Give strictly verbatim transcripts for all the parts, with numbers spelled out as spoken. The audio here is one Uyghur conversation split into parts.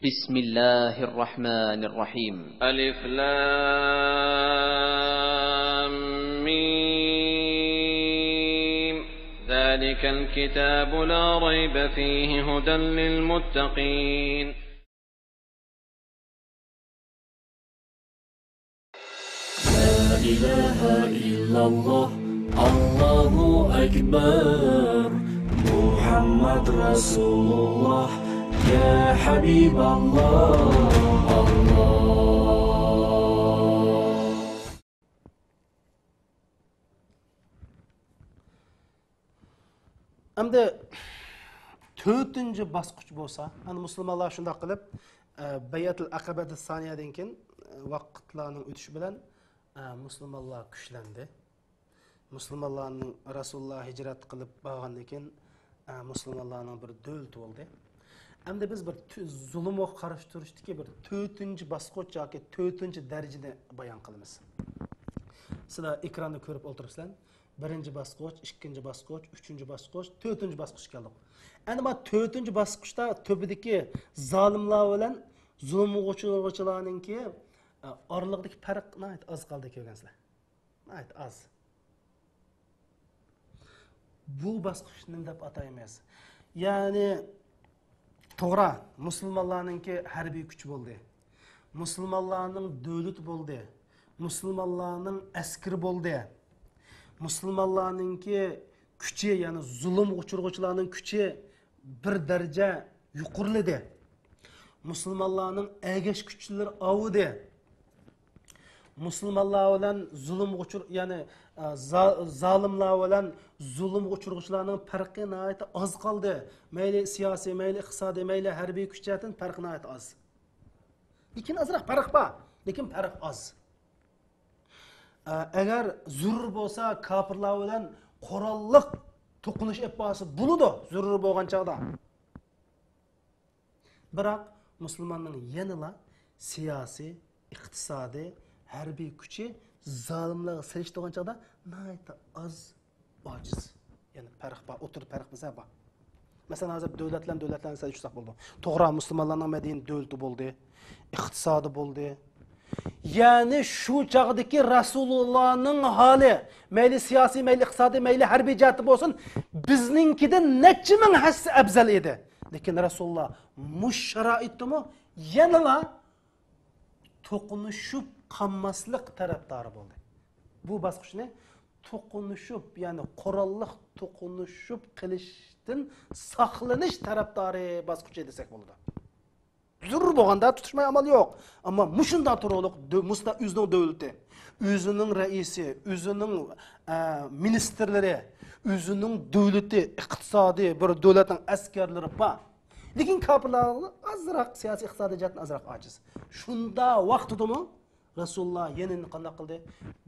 بسم الله الرحمن الرحيم. ألف لام ميم. ذلك الكتاب لا ريب فيه هدى للمتقين. لا إله إلا الله، الله أكبر، محمد رسول الله، يا حبيب الله، الله. ئەمدى تۆتىنچى باسقۇچ بولسا، ئەنە مۇسۇلمانلار شۇنداق قىلىپ، ئە، بەيئەتۇل ئەقەبەتۇ سانىيەدىن كېيىن، ئە، ۋاقىتلارنىڭ ئۆتۈشى بىلەن، ئە، مۇسۇلمانلار كۈچلەندى. مۇسۇلمانلارنىڭ، رەسۇلۇللا ھىجرەت قىلىپ بارغاندىن كېيىن، ئە، مۇسۇلمانلارنىڭ بىر دۆلىتى بولدى. ئەمدى بىز بىر تۈ-، زۇلۇمغا قارشى تۇرۇشتىكى بىر تۆتىنچى باسقۇچ ياكى تۆتىنچى دەرىجىنى بايان قىلىمىز. سىلەر ئېكراندا كۆرۈپ ئولتۇرۇپسىلەر. بىرىنچى باسقۇچ، ئىككىنچى باسقۇچ، ئۈچىنچى باسقۇچ، تۆتىنچى باسقۇچقا كەلدۇق. ئەمدى مانا تۆتىنچى باسقۇچتا تۆپىدىكى زالىملار بىلەن زۇلۇمغا ئۇچرىغۇچىلارنىڭكى، ئە، ئارىلىقىدىكى پەرق ناھايىتى ئاز قالدى، كۆرگەنسىلەر. ناھايىتى ئاز. بۇ باسقۇچنى نېمە دەپ ئاتايمىز؟ يەنى، توغرا، مۇسۇلمانلارنىڭكى ھەربىي كۈچى بولدى. مۇسۇلمانلارنىڭ دۆلىتى بولدى. مۇسۇلمانلارنىڭ ئەسكىرى بولدى. مۇسۇلمانلارنىڭكى كۈچى، يەنى زۇلۇمغا ئۇچرىغۇچىلارنىڭ كۈچى بىر دەرىجە يۇقىرىلىدى. مۇسۇلمانلارنىڭ ئەگەش كۈچلىرى ئاۋۇدى. مۇسۇلمانلار بىلەن زۇلۇمغا ئۇچۇر-، يەنى، ئە، زا-، زالىملار بىلەن زۇلۇمغا ئۇچرىغۇچىلارنىڭ پەرقى ناھايىتى ئاز قالدى. مەيلى سىياسىي، مەيلى ئىقتىسادىي، مەيلى ھەربىي كۈچ جەھەتتىن پەرقى ناھايىتى ئاز. لېكىن ئازراق پەرق بار، لېكىن پەرق ئاز. ئە، ئەگەر زۆرۈر بولسا، كاپىرلار بىلەن قوراللىق توقۇنۇش ئېلىپ بارسا بولىدۇ، زۆرۈر بولغان چاغدا. بىراق مۇسۇلماننىڭ يەنىلا سىياسىي، ئىقتىسادىي، ھەربىي كۈچى زالىملارغا سېلىشتۇرغان چاغدا ناھايىتى ئاز، ئاجىز. يەنى پەرق بار، ئوتتۇرىدا پەرق بىزە بار. مەسىلەن، ھازىر دۆلەتلەرنى، دۆلەتلەرنى سېلىشتۇرساق بولىدۇ. توغرا، مۇسۇلمانلارنىڭ مەدەنىي دۆلىتى بولدى، ئىقتىسادى بولدى. يەنى شۇ چاغدىكى رەسۇلۇللانىڭ ھالى، مەيلى سىياسىي، مەيلى ئىقتىسادىي، مەيلى ھەربىي جەھەتتە بولسۇن، بىزنىڭكىدىن نەچچە مىڭ ھەسسە ئەۋزەل ئىدى. لېكىن رەسۇلۇللا مۇشۇ شارائىتتىمۇ يەنىلا توقۇنۇشۇپ قالماسلىق تەرەپدارى بولدى. بۇ باسقۇچنى توقۇنۇشۇپ، يەنى قوراللىق توقۇنۇشۇپ قېلىشتىن ساقلىنىش تەرەپدارى باسقۇچى دېسەك بولىدۇ. زۆرۈر بولغاندا تۇتۇشماي ئامال يوق. ئەمما مۇشۇنداق تۇرۇقلۇق دۆ-، مۇستا ئۆزىنىڭ دۆلىتى، ئۆزىنىڭ رەئىسى، ئۆزىنىڭ، ئە، مىنىستىرلىرى، ئۆزىنىڭ دۆلىتى، ئىقتىسادى، بىر دۆلەتنىڭ ئەسكەرلىرى بار. لېكىن كاپىرلار ئازراق سىياسىي، ئىقتىسادىي جەھەتتىن ئازراق ئاجىز. شۇنداق ۋاقتىدىمۇ رەسۇلۇللا يەنە قانداق قىلدى؟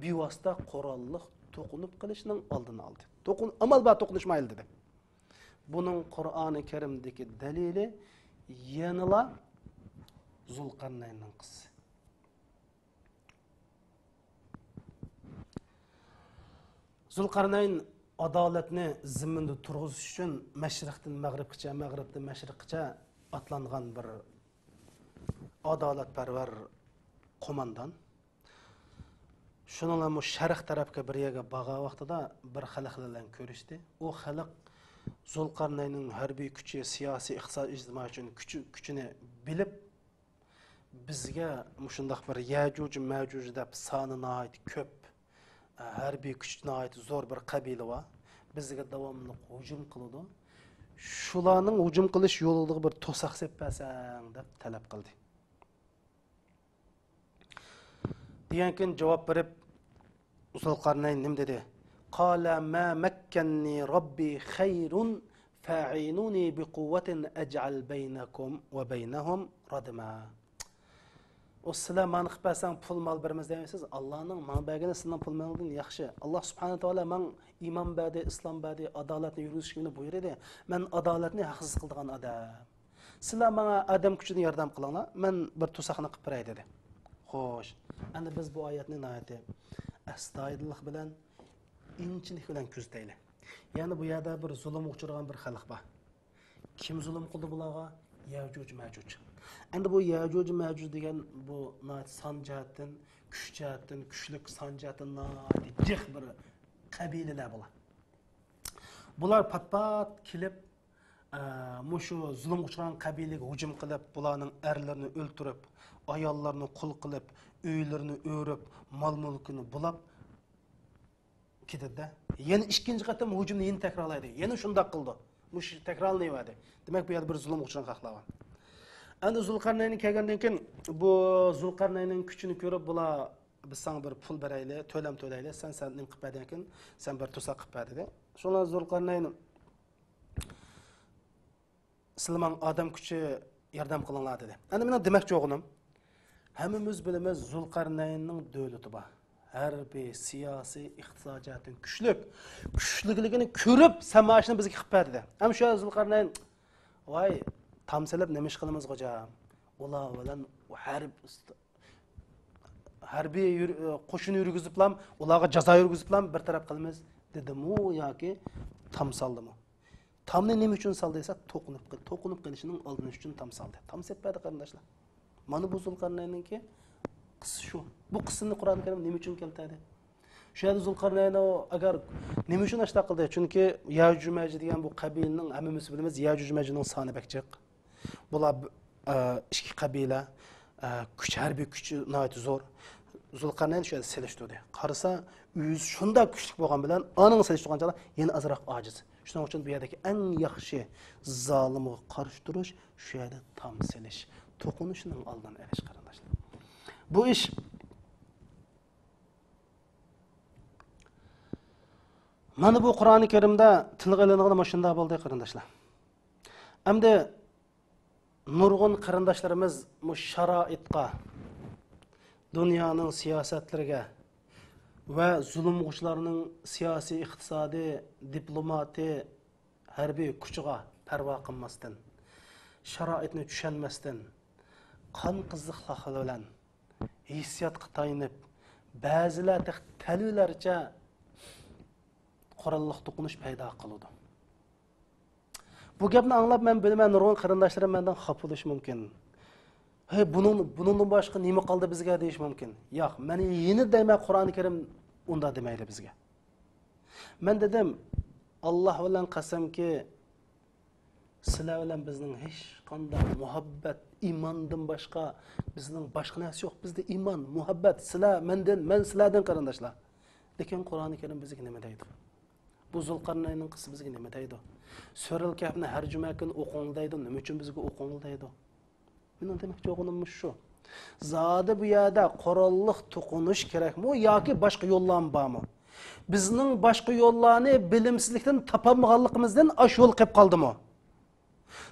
بىۋاسىتە قوراللىق توقۇنۇپ قېلىشنىڭ ئالدىنى ئالدى. توقۇن-، ئامال بار، توقۇنۇشمايلى دېدى. بۇنىڭ قۇرئانى كەرىمدىكى دەلىلى يەنىلا زۇلقەرنەيننىڭ قىسسىسى. زۇلقەرنەين ئادالەتنى زېمىندا تۇرغۇزۇش ئۈچۈن مەشرىقتىن مەغرىبقىچە، مەغرىبتىن مەشرىققىچە ئاتلانغان بىر ئادالەتپەرۋەر قوماندان. شۇنىڭ بىلەن بۇ شەرق تەرەپكە بىر يەرگە بارغان ۋاقتىدا بىر خەلقلەر بىلەن كۆرۈشتى. ئۇ خەلق زۇلقەرنەيننىڭ ھەربىي كۈچى، سىياسىي، ئىقتىسادىي، ئىجتىمائىي كۈچى، كۈچىنى بىلىپ، بىزگە مۇشۇنداق بىر يەجۇج مەجۇج دەپ سانى ناھايىتى كۆپ، ھەربىي كۈچ ناھايىتى زور بىر قەبىلە بار. بىزگە داۋاملىق ھۇجۇم قىلىدۇ. شۇلارنىڭ ھۇجۇم قىلىش يولىدا بىر توساق سېلىپ بەرسەڭ دەپ تەلەپ قىلدى. دېگەنكىن جاۋاب بېرىپ، زۇلقەرنەين نېمە دېدى؟ قال ما مكنني ربي خير فأعينوني بقوة أجعل بينكم وبينهم ردما. ئۇ سىلەر مانا قىلىپ بەرسەڭ پۇل مال بېرىمىز دەيمىسىز. ئاللانىڭ ماڭا بەرگىنى سىلەرنىڭ پۇل مېلىڭدىن ياخشى. ئاللا سۇبھانەھۇ ۋە تائالا ماڭا ئىمان بەردى، ئىسلام بەردى، ئادالەتنى يۈرگۈزۈشكە مېنى بۇيرۇدى. مەن ئادالەتنى ھەقسىز قىلىدىغان ئادەم. سىلەر ماڭا ئادەم كۈچىدىن ياردەم قىلىڭلار، مەن بىر توساقنى قىلىپ بېرەي دېدى. خوش. ئەمدى بىز بۇ ئايەتنى ناھايىتى ئەستايىدىللىق بىلەن، ئىنچىلىك بىلەن كۆزىتەيلى. يەنى بۇ يەردە بىر زۇلۇمغا ئۇچرىغان بىر خەلق بار. كىم زۇلۇم قىلدى بۇلارغا؟ يەجۇج مەجۇج. ئەمدى بۇ يەجۇج مەجۇج دېگەن بۇ ناھايىتى سان جەھەتتىن، كۈچ جەھەتتىن، كۈچلۈك، سان جەھەتتىن ناھايىتى جىق بىر قەبىلىلەر بۇلار. بۇلار پات-پات كېلىپ، ئە، مۇشۇ زۇلۇمغا ئۇچرىغان قەبىلىگە ھۇجۇم قىلىپ، بۇلارنىڭ ئەرلىرىنى ئۆلتۈرۈپ، ئاياللىرىنى قۇل قىلىپ، ئۆيلىرىنى ئۆرۈپ، مال-مۈلكىنى بۇلاپ، كېتىدىدە. يەنە ئىككىنچى قېتىم ھۇجۇمنى يەنە تەكرارلايدۇ. يەنە شۇنداق قىلىدۇ. مۇشۇ تەكرارلىنىۋەردى. دېمەك، بۇ يەردە بىر زۇلۇمغا ئۇچرىغان خەقلەر بار. ئەمدى زۇلقەرنەينى كەلگەندىن كېيىن، بۇ زۇلقەرنەينىڭ كۈچىنى كۆرۈپ، بۇلار، «بىز ساڭا بىر پۇل بېرەيلى، تۆلەم تۆلەيلى، سەن، سەن نېمە قىلىپ بەردىڭكىن، سەن بىر تۇزاق قىلىپ بەر» دېدى. شۇڭا زۇلقەرنەين، «سىلەر ماڭا ئادەم كۈچى ياردەم قىلىڭلار» دېدى. ئەمدى مېنىڭ دېمەكچى بولغىنىم، ھەممىمىز بىلىمىز، زۇلقەرنەيننىڭ دۆلىتى بار. ھەربىي، سىياسىي، ئىقتىسادىي جەھەتتىن كۈچلۈك. كۈچلۈكلۈكىنى كۆرۈپ، سەن مانا شۇنى بىزگە قىلىپ بەر دېدى. ھەم شۇ زۇلقەرنەين، «ۋاي، تام سېلىپ نېمە ئىش قىلىمىز، خوجام؟ ئۇلار بىلەن ھەرب-، ھەربىي يۈر-، قوشۇن يۈرگۈزۈپلام، ئۇلارغا جازا يۈرگۈزۈپلام بىر تەرەپ قىلىمىز» دېدىمۇ ياكى تام سالدىمۇ؟ تامنى نېمە ئۈچۈن سالدى دېسە، توقۇنۇپ قېل-، توقۇنۇپ قېلىشىنىڭ ئالدىنى ئۈچۈن تام سالدى. تام سېلىپ بەردى، قېرىنداشلار. مانا بۇ زۇلقەرنەيننىڭكى قىسسىسى شۇ. بۇ قىسسىنى قۇرئان كەرىم نېمە ئۈچۈن كەلتۈردى؟ شۇ يەردە زۇلقەرنەينى ئۇ ئەگەر نېمە ئۈچۈن ئاشۇنداق قىلدى؟ چۈنكى يەجۇج مەجۇج دېگەن بۇ قەبىلىنىڭ، ھەممىمىز بىلىمىز، يەجۇج مەجۇجنىڭ سانى بەك جىق. بۇلار، ئە، ئىككى قەبىلە، ئە، كۈچ، ھەربىي كۈچى ناھايىتى زور. زۇلقەرنەين شۇ يەردە سېلىشتۇردى. قارىسا، ئۆزى شۇنداق كۈچلۈك بولغان بىلەن، ئانىڭ سېلىشتۇرغان چاغدا يەنە ئازراق ئاجىز. شۇنىڭ ئۈچۈن بۇ يەردىكى ئەڭ ياخشى زالىمغا قارشى تۇرۇش، شۇ يەردە تام سېلىش، توقۇنۇشنىڭ ئالدىنى ئېلىش، قېرىنداشلار. بۇ ئىش مانا بۇ قۇرئانى كەرىمدە تىلغا ئېلىنغىنى مۇشۇنداق بولدى، قېرىنداشلار. ئەمدى نۇرغۇن قېرىنداشلىرىمىز مۇشۇ شارائىتقا، دۇنيانىڭ سىياسەتلىرىگە ۋە زۇلۇمغۇچىلارنىڭ سىياسىي، ئىقتىسادىي، دىپلوماتىي، ھەربىي كۈچىگە پەرۋا قىلماستىن، شارائىتنى چۈشەنمەستىن، قان قىزىقلىق بىلەن ھېسسىياتقا تايىنىپ، بەزىلەر تېخى تەلۋىلەرچە قوراللىق توقۇنۇش پەيدا قىلىدۇ. بۇ گەپنى ئاڭلاپ، مەن بىلىمەن، نۇرغۇن قېرىنداشلىرىم مەندىن خاپا بولۇشى مۇمكىن. «ھەي، بۇنىڭ، بۇنىڭدىن باشقا نېمە قالدى بىزگە؟» دېيىشى مۇمكىن. ياق، مەن يەنە دەيمەن، قۇرئانى كەرىم ئۇنداق دېمەيدۇ بىزگە. مەن دېدىم، «ئاللاھ بىلەن قەسەمكى، سىلەر بىلەن بىزنىڭ ھېچقانداق مۇھەببەت، ئىماندىن باشقا بىزنىڭ باشقا نەرسە يوق. بىزدە ئىمان، مۇھەببەت، سىلەر مەندىن، مەن سىلەردىن، قېرىنداشلار.» لېكىن قۇرئانى كەرىم بىزگە نېمە دەيدۇ؟ بۇ زۇلقەرنەيننىڭ قىسسىسى بىزگە نېمە دەيدۇ؟ سۈرەل كەھپنى ھەر جۈمە كۈنى ئوقۇڭلار دەيدۇ. نېمە ئۈچۈن بىزگە ئوقۇڭلار دەيدۇ؟ مېنىڭ دېمەكچى بولغىنىم مۇشۇ. زادى بۇ يەردە قوراللىق توقۇنۇش كېرەكمۇ ياكى باشقا يوللارمۇ بارمۇ؟ بىزنىڭ باشقا يوللارنى بىلىمسىزلىكتىن تاپالمىغانلىقىمىزدىن ئاشۇ يول قېلىپ قالدىمۇ؟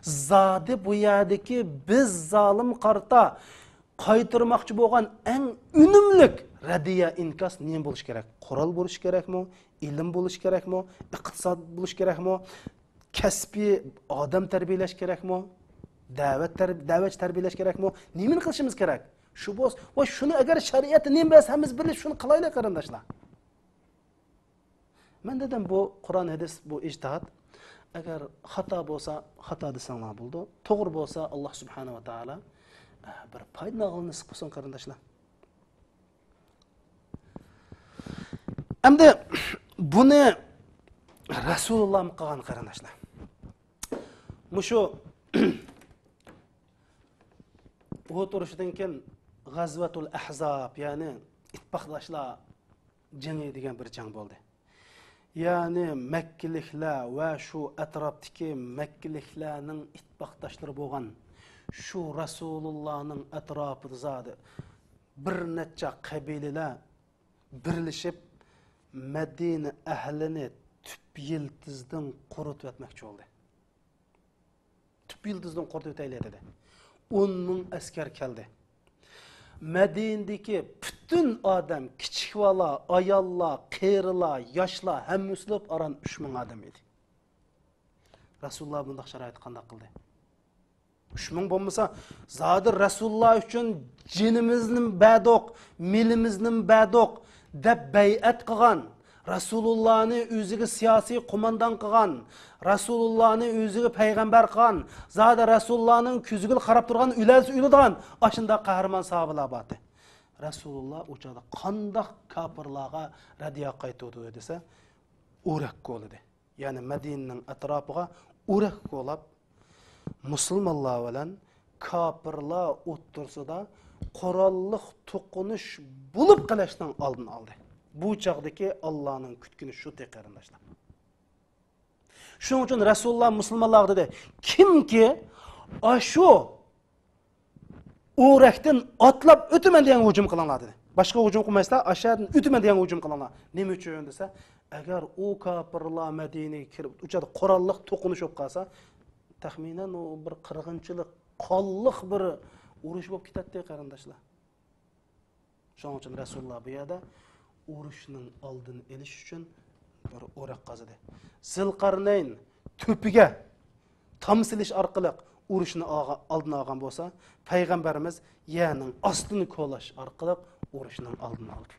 زادى بۇ يەردىكى بىز زالىم قارتا قايتۇرماقچى بولغان ئەڭ ئۈنۈملۈك رەددىيە ئىنكاس نېمە بولۇشى كېرەك؟ قورال بولۇشى كېرەكمۇ؟ ئىلىم بولۇشى كېرەكمۇ؟ ئىقتىساد بولۇشى كېرەكمۇ؟ كەسپىي ئادەم تەربىيەلەش كېرەكمۇ؟ دەۋەت تەر-، دەۋەتچى تەربىيەلەش كېرەكمۇ؟ نېمىنى قىلىشىمىز كېرەك؟ شۇ بولسا، ۋە شۇنى ئەگەر شەرىئەتتە نېمە بەرسە، ھەممىمىز بىرلىشىپ شۇنى قىلايلى، قېرىنداشلار. مەن دېدىم، بۇ قۇرئان، ھەدىس، بۇ ئىجتىھاد. ئەگەر خاتا بولسا، خاتا دېسەڭلار بولىدۇ. توغرا بولسا، ئاللاھ سۇبھانەھۇ ۋە تائالا، ئە، بىر پايدىنى ئالغىلى نېسىپ قىلسۇن، قېرىنداشلار. ئەمدى بۇنى رەسۇلۇللاھمۇ قىلغان، قېرىنداشلار. مۇشۇ ئۇھۇد ئۇرۇشىدىن كېيىن غەزۋەتۇل ئەھزاب، يەنى ئىتتىپاقداشلار جېڭى دېگەن بىر جەڭ بولدى. يەنى مەككىلىكلەر ۋە شۇ ئەتراپتىكى مەككىلىكلەرنىڭ ئىتتىپاقداشلىرى بولغان شۇ رەسۇلۇللانىڭ ئەتراپىدا زادى بىر نەچچە قەبىلىلەر بىرلىشىپ، مەدىنە ئەھلىنى تۈپ يىلتىزىدىن قۇرۇتۇۋەتمەكچى بولدى. تۈپ يىلتىزىدىن قۇرۇتۇۋېتەيلى دېدى. ئون مىڭ ئەسكەر كەلدى. مەدىنىدىكى پۈتۈن ئادەم، كىچىك بالا، ئاياللار، قېرىلار، ياشلار، ھەممىسى بولۇپ ئاران ئۈچ مىڭ ئادەم ئىدى. رەسۇلۇللا بۇنداق شارائىتتا قانداق قىلدى؟ ئۈچ مىڭ بولمىسا، زادى رەسۇلۇللا ئۈچۈن جېنىمىزنى بەردۇق، مېلىمىزنى بەردۇق، دەپ بەيئەت قىلغان، رەسۇلۇللانى ئۆزىگە سىياسىي قوماندان قىلغان، رەسۇلۇللانى ئۆزىگە پەيغەمبەر قىلغان، زادى رەسۇلۇللانىڭ كۆزىگىلا قاراپ تۇرغان، ئۆلەلىسە ئۆلىدىغان ئاشۇنداق قەھرىمان ساھابىلار بارتى. رەسۇلۇللا ئۇ چاغدا قانداق كاپىرلارغا رەددىيە قايتۇردى دېسە، ئورەك كولىدى. يەنى مەدىنىنىڭ ئەتراپىغا ئورەك كولاپ، مۇسۇلمانلار بىلەن كاپىرلار ئوتتۇرىسىدا قوراللىق توقۇنۇش بولۇپ قېلىشنىڭ ئالدىنى ئالدى. بۇ چاغدىكى ئاللانىڭ كۈتكىنى شۇ، قېرىنداشلار. شۇنىڭ ئۈچۈن رەسۇلۇللا مۇسۇلمانلارغا دېدى، كىمكى ئاشۇ ئورەكتىن ئاتلاپ ئۆتىمەن دېگەن ھۇجۇم قىلىڭلار دېدى. باشقا ھۇجۇم قىلمايسىلەر، ئاشۇ يەردىن ئۆتىمەن دېگەن ھۇجۇم قىلىڭلار. نېمە ئۈچۈن دېسە، ئەگەر ئۇ كاپىرلار مەدىنىگە كىرىپ، ئۇ چاغدا قوراللىق توقۇنۇش بولۇپ قالسا، تەخمىنەن ئۇ بىر قىرغىنچىلىق، قانلىق بىر ئۇرۇش بولۇپ كېتەتتى، قېرىنداشلار. شۇنىڭ ئۈچۈن رەسۇلۇللا بۇ يەردە ئۇرۇشنىڭ ئالدىنى ئېلىش ئۈچۈن بىر ئورەك قازىدى. زىلقەرنەين تۆپىگە تام سېلىش ئارقىلىق ئۇرۇشنى ئالغا-، ئالدىنى ئالغان بولسا، پەيغەمبىرىمىز يەرنىڭ ئاستىنى كولاش ئارقىلىق ئۇرۇشنىڭ ئالدىنى ئالدى.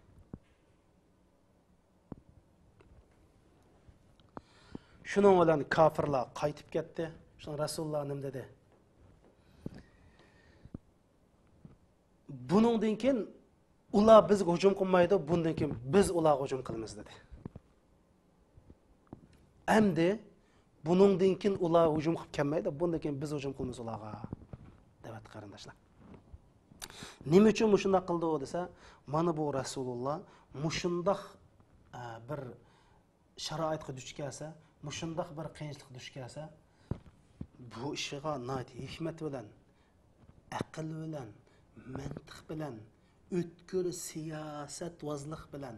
شۇنىڭ بىلەن كاپىرلار قايتىپ كەتتى. شۇڭا رەسۇلۇللا نېمە دېدى؟ بۇنىڭدىن كېيىن ئۇلار بىزگە ھۇجۇم قىلمايدۇ، بۇندىن كېيىن بىز ئۇلارغا ھۇجۇم قىلىمىز دېدى. ئەمدى بۇنىڭدىن كېيىن ئۇلار ھۇجۇم قىلىپ كەلمەيدۇ، بۇندىن كېيىن بىز ھۇجۇم قىلىمىز ئۇلارغا، دەۋەتتى قېرىنداشلار. نېمە ئۈچۈن مۇشۇنداق قىلدى ئۇ دېسە، مانا بۇ رەسۇلۇللا مۇشۇنداق، ئە، بىر شارائىتقا دۇچ كەلسە، مۇشۇنداق بىر قىيىنچىلىققا دۇچ كەلسە، بۇ ئىشىغا ناھايىتى ھېكمەت بىلەن، ئەقىل بىلەن، مەنتىق بىلەن، ئۆتكۈر سىياسەتۋازلىق بىلەن،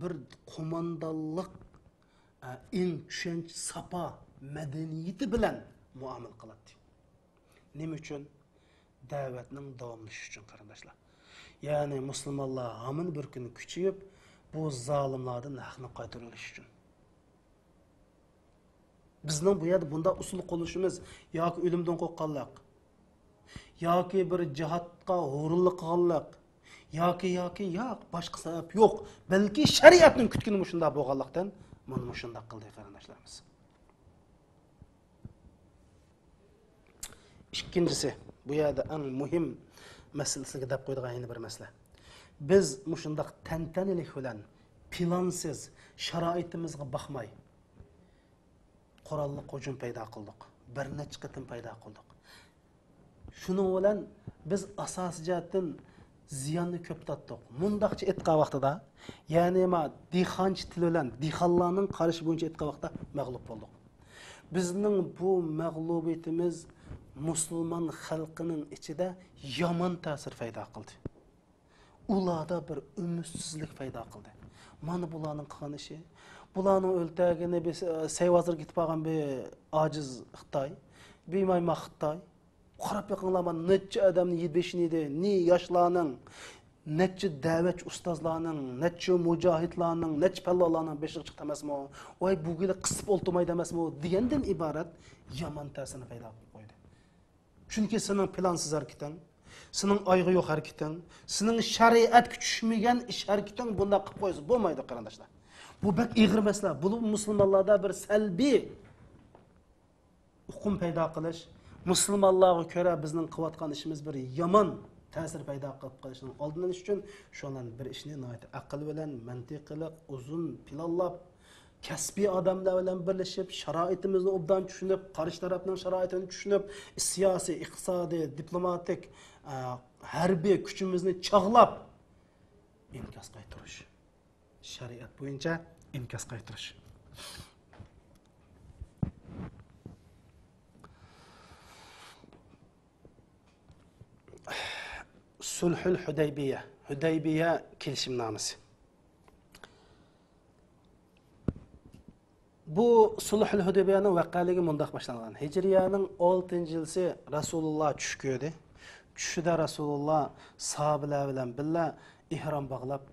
بىر قوماندانلىق، ئە، ئېڭ چۈشەنچە، ساپا مەدەنىيىتى بىلەن مۇئامىلە قىلاتتى. نېمە ئۈچۈن؟ دەۋەتنىڭ داۋاملىشىشى ئۈچۈن، قېرىنداشلار. يەنى مۇسۇلمانلار ھامان بىر كۈنى كۈچىيىپ، بۇ زالىملاردىن ھەقنى قايتۇرۇۋېلىش ئۈچۈن. بىزنىڭ بۇ يەردە بۇنداق ئۇسۇل قوللىشىمىز ياكى ئۆلۈمدىن قورققانلىق، ياكى بىر جىھادقا ھۇرۇنلۇق قىلغانلىق، ياكى، ياكى ياق، باشقا سەۋەب يوق، بەلكى شەرىئەتنىڭ كۈتكىنى مۇشۇنداق بولغانلىقتىن، مانا مۇشۇنداق قىلدى، قېرىنداشلىرىمىز. ئىككىنچىسى، بۇ يەردە ئەڭ مۇھىم مەسىلىسىگە دەپ قويىدىغان يەنە بىر مەسىلە. بىز مۇشۇنداق تەنتەنىلىك بىلەن، پىلانسىز، شارائىتىمىزغا باقماي، قوراللىق ھۇجۇم پەيدا قىلدۇق. بىر نەچچە قېتىم پەيدا قىلدۇق. شۇنىڭ بىلەن بىز ئاساسىي جەھەتتىن زىياننى كۆپ تارتتۇق. مۇنداقچە ئېيتقان ۋاقتىدا، يەنى ما دېھقانچە تىل بىلەن، دېھقانلارنىڭ قارىشى بويىچە ئېيتقان ۋاقىتتا مەغلۇپ بولدۇق. بىزنىڭ بۇ مەغلۇبىيىتىمىز مۇسۇلمان خەلقىنىڭ ئىچىدە يامان تەسىر پەيدا قىلدى. ئۇلاردا بىر ئۈمىدسىزلىك پەيدا قىلدى. مانا بۇلارنىڭ قىلغان ئىشى. بۇلارنىڭ ئۆلتۈرگىنى بىر سەي ۋازىرغا كېتىپ قالغان بىر ئاجىز خىتاي، بىمايما خىتاي. قاراپ بېقىڭلار، مانا نەچچە ئادەمنى يېدى، بېشىنى يېدى. نى ياشلارنىڭ، نەچچە دەۋەتچى ئۇستازلارنىڭ، نەچچە مۇجاھىدلارنىڭ، نەچچە پەلۋانلارنىڭ بېشىغا چىقتى ئەمەسمۇ؟ ۋاي، بۇ گېلى قىسىپ ئولتۇرمايدۇ ئەمەسمۇ؟ دېگەندىن ئىبارەت يامان تەسىرنى پەيدا قىلىپ قويدى. چۈنكى سېنىڭ پىلانسىز ھەرىكىتىڭ، سېنىڭ ئايىغى يوق ھەرىكىتىڭ، سېنىڭ شەرىئەتكە چۈشمىگەن ئىش ھەرىكىتىڭ بۇنداق قىلىپ قويسا بولمايدۇ، قېرىنداشلار. بۇ بەك ئېغىر مەسىلە. بۇ مۇسۇلمانلاردا بىر سەلبىي ئۇقۇم پەيدا قىلىش، مۇسۇلمانلارغا كۆرە بىزنىڭ قىلىۋاتقان ئىشىمىز بىر يامان تەسىر پەيدا قىلىپ قېلىشىنىڭ ئالدىنى ئېلىش ئۈچۈن شۇنىڭ بىر ئىشنى ناھايىتى ئەقىل بىلەن، مەنتىقىلىق، ئۇزۇن پىلانلاپ، كەسپىي ئادەملەر بىلەن بىرلىشىپ، شارائىتىمىزنى ئوبدان چۈشىنىپ، قارشى تەرەپنىڭ شارائىتىنى چۈشىنىپ، سىياسىي، ئىقتىسادىي، دىپلوماتىك، ئە، ھەربىي كۈچىمىزنى چاغلاپ، ئىنكاس قايتۇرۇش. شەرىئەت بويىچە ئىنكاس قايتۇرۇش. سۇلھۇل ھۇدەيبىيە، ھۇدەيبىيە كېلىشىمنامىسى. بۇ سۇلھۇل ھۇدەيبىيەنىڭ ۋەقەلىكى مۇنداق باشلانغان. ھىجرىيەنىڭ ئالتىنچى يىلىسى رەسۇلۇللا چۈش كۆردى. چۈشىدە رەسۇلۇللا ساھابىلەر بىلەن بىللە ئېھرام باغلاپ،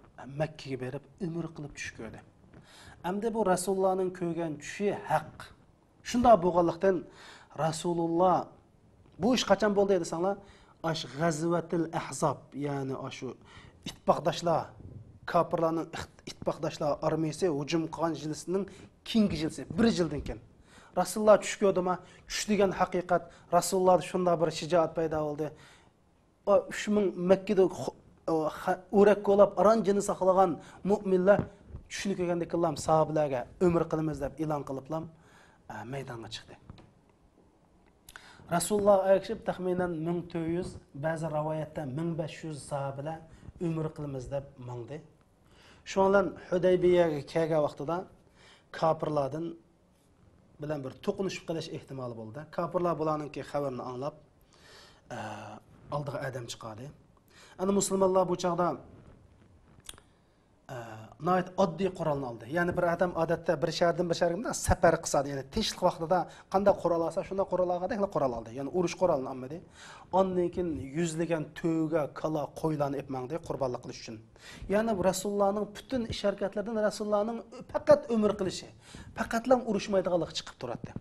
مەككىگە بېرىپ ئۆمرە قىلىپ چۈش كۆردى. ئەمدى بۇ رەسۇلۇللانىڭ كۆرگەن چۈشى ھەق. شۇنداق بولغانلىقتىن، رەسۇلۇللا، بۇ ئىش قاچان بولدى دېسەڭلار، ئاش غەزۋەتىل ئەھزاب، يەنى ئاشۇ ئىتتىپاقداشلار، كاپىرلارنىڭ ئىخت-، ئىتتىپاقداشلار ئارمىيىسى ھۇجۇم قىلغان يىلىسىنىڭ كېيىنكى يىلىسى، بىر يىلدىن كېيىن. رەسۇلۇللا چۈش كۆردىما؟ چۈش دېگەن ھەقىقەت. رەسۇلۇللادا شۇنداق بىر شىجائەت پەيدا بولدى. ئۇ ئۈچ مىڭ مەككىدە خو-، ئۇ خە-، ئورەك كولاپ، ئاران جېنى ساقلىغان مۆمىنلەر چۈشنى كۆرگەندىن كېيىنلا ساھابىلەرگە ئۆمرە قىلىمىز دەپ ئېلان قىلىپلا، ئە، مەيدانغا چىقتى. رەسۇلۇللاغا ئەگىشىپ تەخمىنەن مىڭ تۆت يۈز، بەزى رىۋايەتتە مىڭ بەش يۈز ساھابىلەر ئۆمرە قىلىمىز دەپ ماڭدى. شۇنىڭ بىلەن ھۇدەيبىيەگە كەلگەن ۋاقتىدا كاپىرلاردىن بىلەن بىر توقۇنۇشۇپ قېلىش ئېھتىمالى بولدى. كاپىرلار بۇلارنىڭكى خەۋىرىنى ئاڭلاپ، ئە، ئالدىغا ئادەم چىقاردى. ئەنە مۇسۇلمانلار بۇ چاغدا، ئە، ناھايىتى ئاددىي قورالنى ئالدى. يەنى بىر ئادەم ئادەتتە بىر شەھەردىن بىر شەھەرگە مۇنداق سەپەر قىلسا، يەنى تىنچلىق ۋاقتىدا قانداق قورال ئالسا، شۇنداق قورال ئالغاندەكلا قورال ئالدى. يەنى ئۇرۇش قورالىنى ئالمىدى. ئاندىن كېيىن يۈزلىگەن تۆگە، كالا، قويلارنى ئېلىپ ماڭدى قۇربانلىق قىلىش ئۈچۈن. يەنى رەسۇلۇللانىڭ پۈتۈن ئىش ھەرىكەتلىرىدىن رەسۇلۇللانىڭ پەقەت ئۆمرە قىلىشى، پەقەتلا ئۇرۇشمايدىغانلىقى چىقىپ تۇراتتى.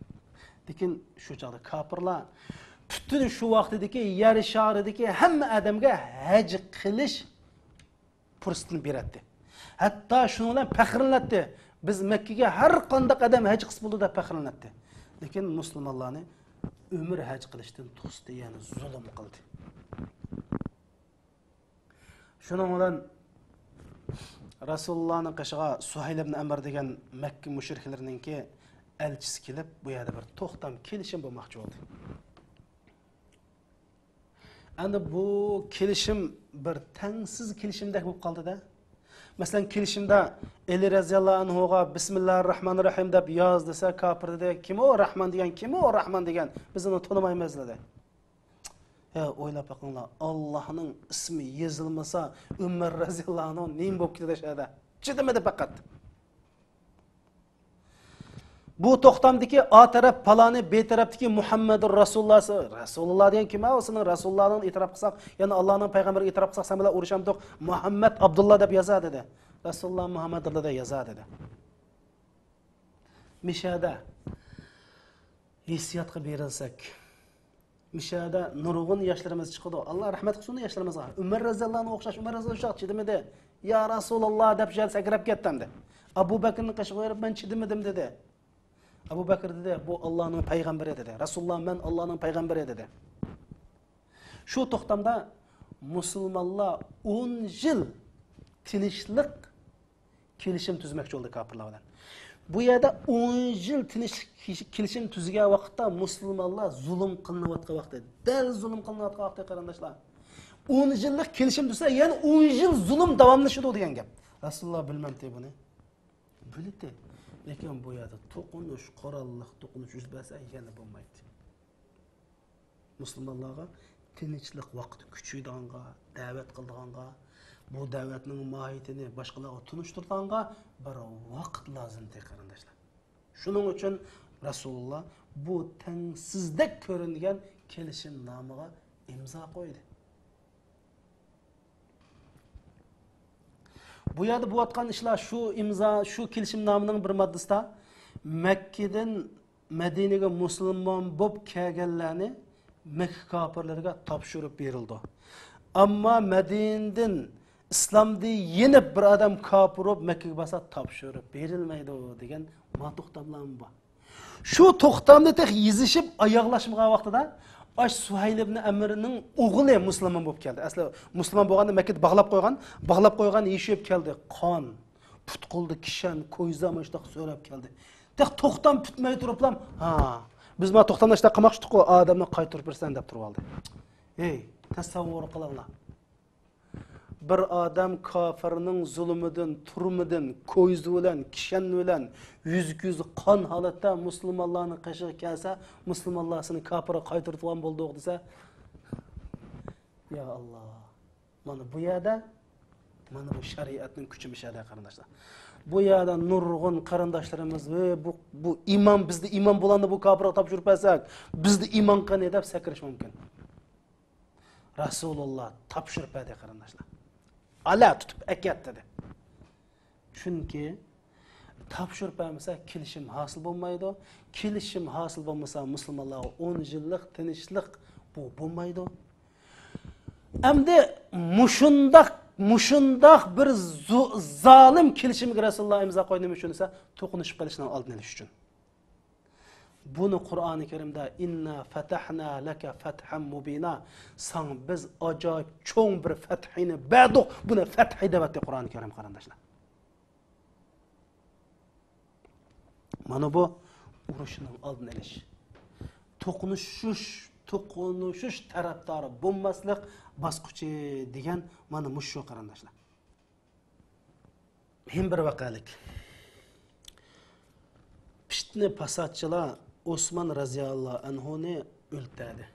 لېكىن شۇ چاغدا كاپىرلار پۈتۈن شۇ ۋاقتىدىكى يەر شارىدىكى ھەممە ئادەمگە ھەج قىلىش پۇرسىتىنى بېرەتتى. ھەتتا شۇنىڭ بىلەن پەخىرلىنەتتى. بىز مەككىگە ھەر قانداق ئادەم ھەج قىلسا بولىدۇ دەپ پەخىرلىنەتتى. لېكىن مۇسۇلمانلارنى ئۆمۈر ھەج قىلىشتىن توستى، يەنى زۇلۇم قىلدى. شۇنىڭ بىلەن رەسۇلۇللانىڭ قېشىغا سۇھەيل ئىبن ئەمر دېگەن مەككە مۇشرىكلىرىنىڭكى ئەلچىسى كېلىپ، بۇ يەردە بىر توختام، كېلىشىم بولماقچى بولدى. ئەمدى بۇ كېلىشىم بىر تەڭسىز كېلىشىمدەك بولۇپ قالدى-دە. مەسىلەن، كېلىشىمدە ئەلى رەزىياللاھۇ ئەنھۇغا بىسمىللاھىر راھمانىر راھىم دەپ ياز دېسە، كاپىر دېدى، كىم ئۇ راھمان دېگەن، كىم ئۇ راھمان دېگەن، بىز ئۇنى تونۇمايمىز دېدى. ھە، ئويلاپ بېقىڭلار، ئاللاھنىڭ ئىسمى يېزىلمىسا، ئۆمەر رەزىياللاھۇ ئەنھۇ نېمە بولۇپ كېتىدۇ شۇ يەردە؟ چىدىمىدى پەقەت. بۇ توختامدىكى ئا تەرەپ پالانى، بى تەرەپتىكى مۇھەممەدۇر رەسۇلۇللاھ، رەسۇلۇللاھ دېگەن كىم ھە؟ سېنىڭ رەسۇلۇللاھنى ئېتىراپ قىلساق، يەنى ئاللاھنىڭ پەيغەمبىرىگە ئېتىراپ قىلساق، سەن بىلەن ئۇرۇشامدۇق؟ مۇھەممەد ئابدۇللا دەپ يازا دېدى. رەسۇلۇللاھ مۇھەممەدۇللا دەپ يازا دېدى. مىشەدە ھېسسىياتقا بېرىلسەك، مىشەدە نۇرغۇن ياشلىرىمىز چىقىدۇ. ئاللاھ رەھمەت قىلسۇن ياشلىرىمىزغا. ئۆمەر رەزىياللاھۇ ئەنھۇغا ئوخشاش، ئۆمەر رەزىياللاھۇ ئەنھۇ چىدىمىدى. يا رەسۇلۇللاھ دەپ شۇ يەردە سەكرەپ كەتتى ئەمدى. ئەبۇ بەكرىنىڭ قېشىغا بېرىپ، مەن چىدىمىدىم دېدى. ئەبۇ بەكرى دېدى، بۇ ئاللاھنىڭ پەيغەمبىرى دېدى. رەسۇلۇللاھ، مەن ئاللاھنىڭ پەيغەمبىرى دېدى. شۇ توختامدا مۇسۇلمانلار ئون يىل تىنچلىق كېلىشىم تۈزمەكچى بولدى كاپىرلار بىلەن. بۇ يەردە ئون يىل تىنچلىق كېلىشىم تۈزگەن ۋاقىتتا مۇسۇلمانلار زۇلۇم قىلىنىۋاتقان ۋاقتى. دەل زۇلۇم قىلىنىۋاتقان ۋاقتى، قېرىنداشلار. ئون يىللىق كېلىشىم تۈزسە، يەنە ئون يىل زۇلۇم داۋاملىشىدۇ دېگەن گەپ. رەسۇلۇللاھ بىلمەمتى بۇنى؟ بىلىتتى. لېكىن بۇ يەردە توقۇنۇش، قوراللىق توقۇنۇش يۈز بەرسە يەنە بولمايتتى. مۇسۇلمانلارغا تىنچلىق ۋاقتى كۈچىيىدىغانغا، دەۋەت قىلىدىغانغا، بۇ دەۋەتنىڭ ماھىيىتىنى باشقىلارغا تونۇشتۇرىدىغانغا بىر ۋاقىت لازىمتى، قېرىنداشلار. شۇنىڭ ئۈچۈن رەسۇلۇللاھ بۇ تەڭسىزدەك كۆرۈنگەن كېلىشىمنامىغا ئىمزا قويدى. بۇ يەردە بولۇۋاتقان ئىشلار شۇ ئىمزا، شۇ كېلىشىمنامىنىڭ بىر ماددىسىدا مەككىدىن مەدىنىگە مۇسۇلمان بولۇپ كەلگەنلەرنى مەككە كاپىرلىرىغا تاپشۇرۇپ بېرىلىدۇ. ئەمما مەدىنىدىن ئىسلامدا يېنىپ بىر ئادەم كاپىر بولۇپ مەككىگە بارسا تاپشۇرۇپ بېرىلمەيدۇ دېگەن ما توختاملارمۇ بار. شۇ توختامنى تېخى يېزىشىپ ئاياغلاشمىغان ۋاقتىدا ئاش سۇھەيل ئىبن ئەمرنىڭ ئوغلى مۇسۇلمان بولۇپ كەلدى. ئەسلى مۇسۇلمان بولغاندا مەككىدە باغلاپ قويغان، باغلاپ قويغان يېشىپ كەلدى. قان، پۇت-قولدا كىشەن، كويزا، مۇشۇنداق سۆرەپ كەلدى. تېخى توختام پۈتمەي تۇرۇپلا، ھا، بىز ما توختامدا شۇنداق قىلماقچىدۇققۇ، ئادەمنى قايتۇرۇپ بېرىسەن دەپ تۇرۇۋالدى. ھەي، تەسەۋۋۇر قىلىڭلار. بىر ئادەم كاپىرنىڭ زۇلۇمىدىن، تۈرمىدىن، كويزا بىلەن، كىشەن بىلەن، يۈزگە يۈز قان ھالەتتە مۇسۇلمانلارنىڭ قېشىغا كەلسە، مۇسۇلمانلار سېنى كاپىرغا قايتۇرۇۋالغان بولدۇق دېسە، يا ئاللا. مانا بۇ يەردە، مانا بۇ شەرىئەتنىڭ كۈچى مۇشۇ يەردە، قېرىنداشلار. بۇ يەردە نۇرغۇن قېرىنداشلىرىمىز، ۋەي، بۇ، بۇ ئىمان، بىزدە ئىمان بولغاندا بۇ كاپىرغا تاپشۇرۇپ بەرسەك، بىزدە ئىمان قېنى دەپ سەكرىشى مۇمكىن. رەسۇلۇللا تاپشۇرۇپ بەردى، قېرىنداشلار. ئالا تۇتۇپ ئەكەت دېدى. چۈنكى تاپشۇرۇپ بەرمىسە، كېلىشىم ھاسىل بولمايدۇ. كېلىشىم ھاسىل بولمىسا، مۇسۇلمانلارغا ئون يىللىق تىنچلىق بۇ بولمايدۇ. ئەمدى مۇشۇنداق مۇشۇنداق بىر زو-، زالىم كېلىشىمگە رەسۇلۇللا ئىمزا قويدى. نېمە ئۈچۈن دېسە، توقۇنۇشۇپ قېلىشنىڭ ئالدىنى ئېلىش ئۈچۈن. بۇنى قۇرئانى كەرىمدە «ئىننا فەتەھنا لەكە فەتھەن مۇبىنا»، ساڭا بىز ئاجايىپ چوڭ بىر فەتھىنى بەردۇق. بۇنى فەتھى دەۋەتتى قۇرئانى كەرىم، قېرىنداشلار. مانا بۇ ئۇرۇشنىڭ ئالدىنى ئېلىش. توقۇنۇشۇش، توقۇنۇشۇش تەرەپدارى بولماسلىق باسقۇچى دېگەن مانا مۇشۇ، قېرىنداشلار. ھېم بىر ۋەقەلىك. پىتنە پاساتچىلار ئوسمان رەزىياللاھۇ ئەنھۇنى ئۆلتۈردى.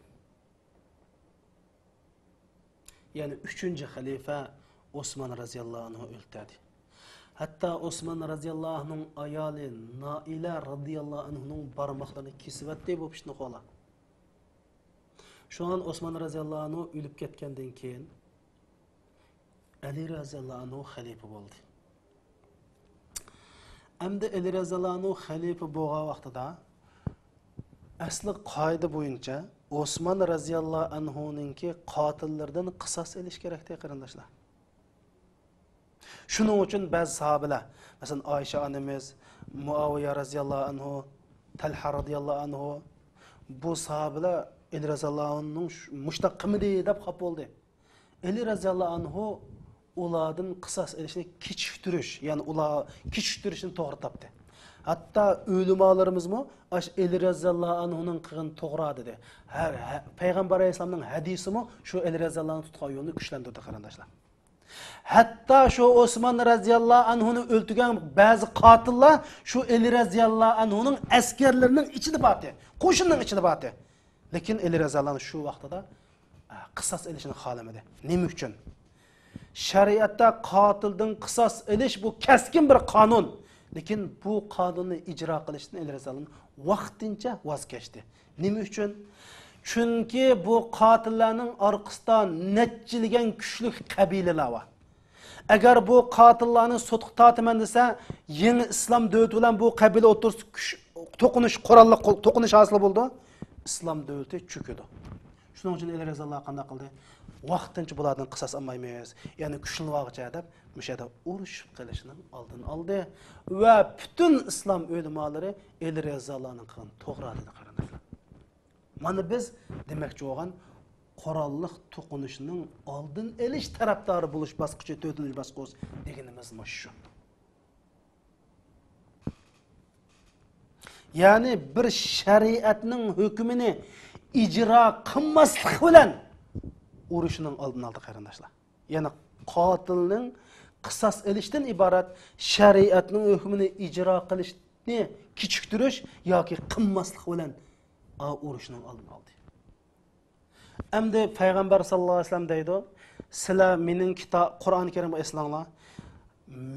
يەنى ئۈچىنچى خەلىپە ئوسمان رەزىياللاھۇ ئەنھۇ ئۆلتۈردى. ھەتتا ئوسمان رەزىياللاھۇ ئەنھۇنىڭ ئايالى نائىلە رەزىياللاھۇ ئەنھۇنىڭ بارماقلىرىنى كېسىۋەتتى بۇ پىتنىخورلار. شۇڭا ئوسمان رەزىياللاھۇ ئەنھۇ ئۆلۈپ كەتكەندىن كېيىن، ئەلى رەزىياللاھۇ ئەنھۇ خەلىپە بولدى. ئەمدى ئەلى رەزىياللاھۇ ئەنھۇ خەلىپە بولغان ۋاقتىدا، ئەسلى قائىدە بويىچە ئوسمان رەزىياللاھۇ ئەنھۇنىڭكى قاتىللىرىدىن قىساس ئېلىش كېرەكتى، قېرىنداشلار. شۇنىڭ ئۈچۈن بەزى ساھابىلەر، مەسىلەن، ئائىشە ئانىمىز، مۇئاۋىيە رەزىياللاھۇ ئەنھۇ، تەلھە رەزىياللاھۇ ئەنھۇ، بۇ ساھابىلەر ئەلى رەزىياللاھۇ ئەنھۇنىڭ شۇ-، مۇشۇنداق قىلمىدى دەپ خاپا بولدى. ئەلى رەزىياللاھۇ ئەنھۇ ئۇلاردىن قىساس ئېلىشنى كېچىكتۈرۈش، يەنى ئۇلار كېچىكتۈرۈشنى توغرا تاپتى. ھەتتا ئۆلىمالىرىمىزمۇ ئاش ئەلى رەزىياللاھۇ ئەنھۇنىڭ قىلغىنى توغرا دېدى. ھە، ھە، پەيغەمبەر ئەلەيھىسسالامنىڭ ھەدىسىمۇ شۇ ئەلى رەزىياللاھۇ ئەنھۇ تۇتقان يولنى كۈچلەندۈردى، قېرىنداشلار. ھەتتا شۇ ئوسمان رەزىياللاھۇ ئەنھۇنى ئۆلتۈرگەن بەزى قاتىللار شۇ ئەلى رەزىياللاھۇ ئەنھۇنىڭ ئەسكەرلىرىنىڭ ئىچىدە بارتى، قوشۇننىڭ ئىچىدە بارتى. لېكىن ئەلى رەزىياللاھۇ ئەنھۇ شۇ ۋاقتىدا، ئە، قىساس ئېلىشنى خالىمىدى. نېمە ئۈچۈن؟ شەرىئەتتە قاتىلدىن قىساس ئېلىش بۇ كەسكىن بىر قانۇن. لېكىن بۇ قانۇننى ئىجرا قىلىشتىن ئەلى رەزىياللاھۇ ئەنھۇ ۋاقتىنچە ۋاز كەچتى. نېمە ئۈچۈن؟ چۈنكى بۇ قاتىللارنىڭ ئارقىسىدا نەچچىلىگەن كۈچلۈك قەبىلىلەر بار. ئەگەر بۇ قاتىللارنى سوتقا تارتىمەن دېسە، يېڭى ئىسلام دۆلىتى بىلەن بۇ قەبىلە ئوتتۇرىسىدا كۈچ، توقۇنۇش، قوراللىق قو-، توقۇنۇش ھاسىل بولىدۇ. ئىسلام دۆلىتى چۆكىدۇ. شۇنىڭ ئۈچۈن ئەلى رەزىياللاھۇ قانداق قىلدى؟ ۋاقتىنچە بۇلاردىن قىساس ئالمايمىز، يەنى كۈچلىنىۋالغۇچە دەپ، مۇشۇ يەردە ئۇرۇشۇپ قېلىشنىڭ ئالدىنى ئالدى ۋە پۈتۈن ئىسلام ئۆلىمالىرى ئەلى رەزىياللاھۇنىڭ قىلغىنى توغرا دېدى، قېرىنداشلار. مانا بىز دېمەكچى بولغان قوراللىق توقۇنۇشنىڭ ئالدىنى ئېلىش تەرەپدارى بولۇش باسقۇچى، تۆتىنچى باسقۇچ دېگىنىمىز مانا شۇ. يەنى بىر شەرىئەتنىڭ ھۆكمىنى ئىجرا قىلماسلىق بىلەن ئۇرۇشنىڭ ئالدىنى ئالدى، قېرىنداشلار. يەنى قاتىلنىڭ قىساس ئېلىشتىن ئىبارەت شەرىئەتنىڭ ھۆكمىنى ئىجرا قىلىشنى كېچىكتۈرۈش ياكى قىلماسلىق بىلەن ئا، ئۇرۇشنىڭ ئالدىنى ئالدى. ئەمدى پەيغەمبەر ساللاللاھۇ ئەلەيھى ۋەسەللەم دەيدۇ، سىلەر مېنىڭ كىتا-، قۇرئان كەرىمگە ئېسىلىڭلار،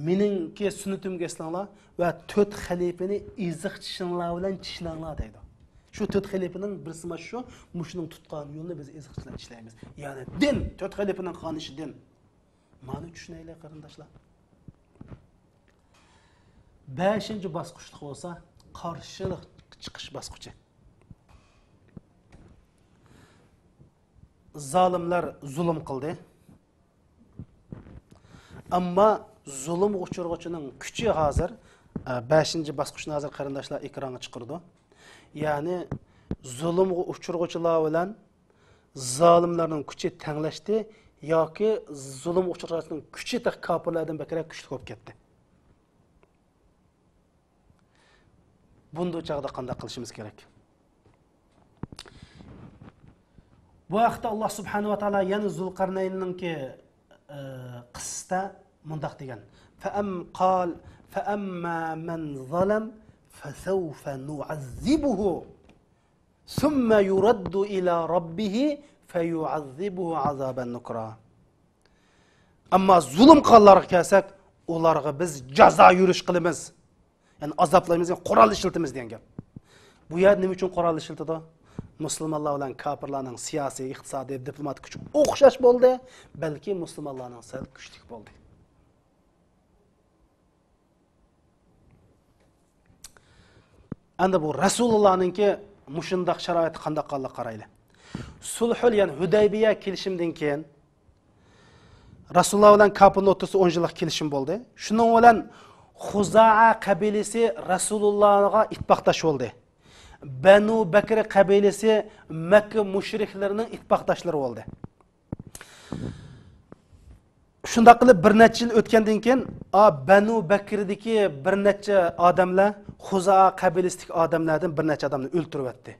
مېنىڭكى سۈننىتىمگە ئېسىلىڭلار ۋە تۆت خەلىپىنى ئېزىق چىشىڭلار بىلەن چىشلەڭلار دەيدۇ. شۇ تۆت خەلىپىنىڭ بىرسى مانا شۇ، مۇشۇنىڭ تۇتقان يولىنى بىز ئېزىق چىشلەر چىشلەيمىز. يەنى دىن، تۆت خەلىپىنىڭ قىلغان ئىشى دىن. مانا چۈشىنەيلى، قېرىنداشلار. بەشىنچى باسقۇچلۇق بولسا قارشىلىق چىقىش باسقۇچى. زالىملار زۇلۇم قىلدى. ئەمما زۇلۇمغا ئۇچرىغۇچىنىڭ كۈچى ھازىر، ئە، بەشىنچى باسقۇچنى ھازىر قېرىنداشلار ئېكرانغا چىقىرىدۇ. يەنى زۇلۇمغا ئۇچرىغۇچىلار بىلەن زالىملارنىڭ كۈچى تەڭلەشتى ياكى زۇلۇمغا ئۇچرىغۇچىنىڭ كۈچى تېخى كاپىرلاردىن بەكرەك كۈچلۈك بولۇپ كەتتى. بۇنداق چاغدا قانداق قىلىشىمىز كېرەك؟ بۇ ھەقتە ئاللاھ سۇبھانەھۇ ۋە تائالا يەنە زۇلقەرنەيننىڭكى، ئە، قىسسىسىدە مۇنداق دېگەن: فەئەم-، قال، فەئەمما مەن زەلەم فەسەۋفە نۇئەززىبۇھۇ ثم يرد إلى ربه فيعذبه عذابا نكرا. ئەمما زۇلۇم قىلغانلارغا كەلسەك، ئۇلارغا بىز جازا يۈرۈش قىلىمىز. يەنى ئازابلايمىز، يەنى قورال ئىشلىتىمىز دېگەن گەپ. بۇ يەردە نېمە ئۈچۈن قورال ئىشلىتىدۇ؟ مۇسۇلمانلار بىلەن كاپىرلارنىڭ سىياسىي، ئىقتىسادىي، دىپلوماتىك كۈچى ئوخشاش بولدى، بەلكى مۇسۇلمانلارنىڭ سەل كۈچلۈك بولدى. ئەمدى بۇ رەسۇلۇللانىڭكى مۇشۇنداق شارائىتى قانداق قالدى قارايلى. سۇلھۇل، يەنى ھۇدەيبىيە كېلىشىمدىن كېيىن، رەسۇلۇللا بىلەن كاپىرنىڭ ئوتتۇرىسىدا ئون يىللىق كېلىشىم بولدى. شۇنىڭ بىلەن خۇزائە قەبىلىسى رەسۇلۇللاغا ئىتتىپاقداش بولدى. بەنۇ بەكرى قەبىلىسى مەككە مۇشرىكلىرىنىڭ ئىتتىپاقداشلىرى بولدى. شۇنداق قىلىپ بىر نەچچە يىل ئۆتكەندىن كېيىن، ئا، بەنۇ بەكردىكى بىر نەچچە ئادەملەر خۇزائە قەبىلىسىدىكى ئادەملەردىن بىر نەچچە ئادەمنى ئۆلتۈرۈۋەتتى.